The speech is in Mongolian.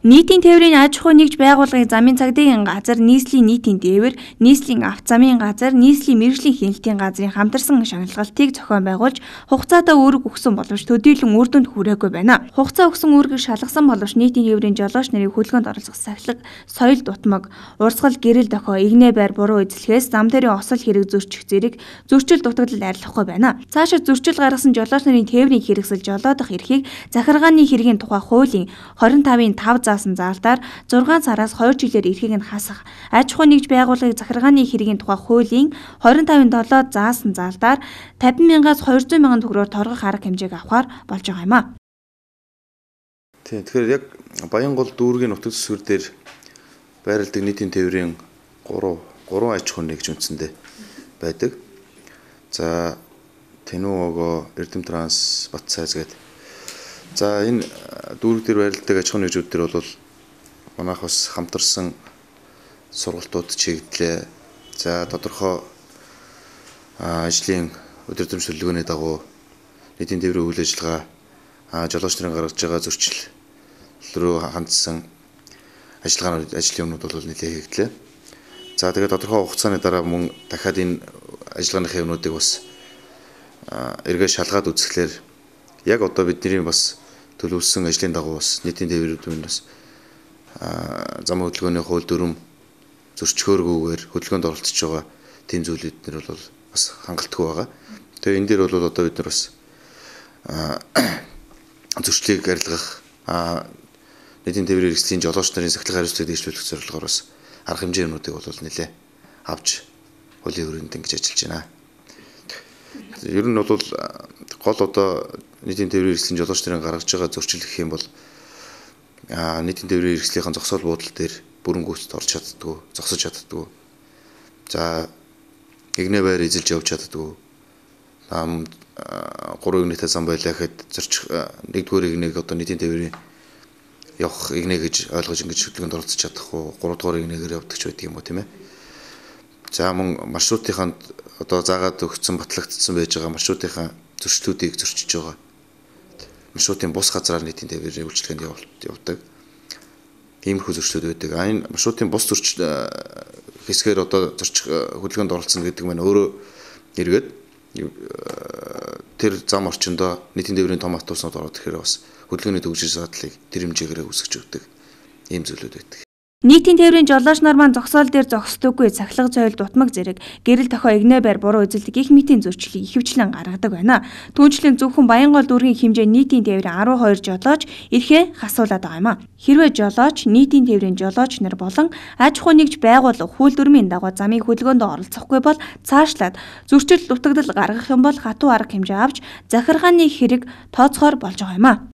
Нийтийн тээврийн аж ахуй нэгж байгууллагын замын цагдаагийн газар, нийслэлийн нийтийн дээвэр, нийслэлийн авто замын газар, нийслэлийн мэргэжлийн хяналтын газрын хамтарсан шагналгалтыг зохион байгуулж хугацаатаа үүрэг өгсөн боловч төдийлөн үр дүнд хүрээгүй байна. Хугацаа өгсөн үүргийг шалгасан боловч нийтийн тээврийн жолооч нарыг хөдөлгөөнд оролцох сахилга, соёл дутмаг, урсгал, гэрэл дохио, игнэ байр буруу эзлэхээс зам дээрийн осол хэрэг зөрчих зэрэг зөрчил дутагдал арилгахгүй байна. Цаашид зөрчил гаргасан жолооч нарын тээврийн хэрэгсэл жолоодох эрхийг захиргааны хэргийн тухай хуулийн 25-ын 5 заасан заалтаар 6 сараас 2 жилээр эрхийг нь хасах, аж ахуй нэгж байгууллагыг захиргааны хэргийн тухай хуулийн 25-ын 7 заасан заалтаар 50 мянгаас 200 мянган төгрөгөөр торгох арга хэмжээг авахар болж байгаа юм а. Тийм, тэгэхээр яг Баянгол дүүргийн нутаг дэвсгэр дээр байрладаг нийтийн тээврийн 3 аж ахуй нэгж үндсэндээ байдаг. За, Тэнүү огоо, Эрдэм транс, Батсайз гэдэг. За, энэ дүүрэг дээр байрладаг аж ахуйн нэгжүүд дээр бол манайх бас хамтарсан сургалтууд чигдлээ. За, тодорхой ажлын өдөртөмж төлөвлөгөөний дагуу нийтийн тээврийн үйл ажиллагаа, жолооч нарын гаргаж байгаа зөрчил рүү хандсан ажиллагаанууд, ажлын юмнууд бол нэлээд хийгдлээ. За, тэгээд тодорхой хугацааны дараа мөн дахиад энэ ажиллагааныхаа юмнуудыг бас эргээд шалгаад үзэхлээр яг одоо бидний бас төлөвлөсөн ажлын дагуу бас нийтийн тээврүүд нь бас зам хөдөлгөөний хууль дүрм зөрчгөөргүйгээр хөдөлгөөнд оролцож байгаа тийм зүйлүүд нэр бол бас хангалтгүй байгаа. Тэгээ энэ дээр бол одоо бид нар бас зөрчлийг арилгах, нийтийн тээврийн хэрэгслийн жолооч нарын сахилга хариуцлагыг дэвшлүүлэх зорилгоор бас арга хэмжээнүүдийг бол нэлээ авч хуулийн хүрээнд ингэж ажиллаж байна. Ер нь бол гол одоо нийтийн тээврийн хэрэгслийн жолооч нарын гаргаж байгаа зөрчил гэх юм бол нийтийн тээврийн хэрэгслийнхэн зогсоол буудал дээр бүрэн гүйцэд орж чаддгүй, зогсож чаддгүй. За, эгнээ байр эзэлж явж чаддгүй. 3 эгнээтэй зам байлаа гэхэд зөрчих нэгдүгээр эгнээг одоо нийтийн тээврийн явах эгнээ гэж ойлгож ингэж хөдөлгөөнд оролцож чадахгүй, 3 дугаар эгнээгээр явдаг ч байдаг юм уу, тийм ээ. За, мөн маршрутынхаа одоо заагаад өгсөн, батлагдсан байж байгаа маршрутынхаа зөрчлүүдийг зөрчиж байгаа. Маршрутын бус газраар нийтийн тээврийн үйлчилгээнд явдаг. Иймэрхүү зөрчлүүд байдаг. А энэ маршрутын бус зөрчил хэсгээр одоо зөрчих хөдөлгөөнд оролцсон гэдэг маань өөрөө эргээд тэр зам орчиндөө нийтийн тээврийн том автобуснууд ороод ирэхээр бас хөдөлгөөний төгжил саадлыг тэр хэмжээгээр үүсгэж өгдөг. Ийм зүйлүүд байдаг. Нийтийн тээврийн жолооч нар маань зогсоол дээр зогсдоггүй, сахилга зойл дутмаг зэрэг гэрэл дохио эгнээ байр буруу эзэлдэг их мэтийн зөрчлийг ихэвчлэн гаргадаг байна. Түүнчлэн зөвхөн Баянгол дүүргийн хэмжээ нийтийн тээврийн 12 жолооч эрхээ хасуулаад байгаа юм а. Хэрвээ жолооч, нийтийн тээврийн жолооч нар болон аж ахуй нэгж байгууллага хууль дүрмийн дагуу замын хөдөлгөөнд оролцохгүй бол цаашлаад зөрчил дутагдал гаргах юм бол хатуу арга хэмжээ авч захиргааны хэрэг тооцохоор болж байгаа юм а.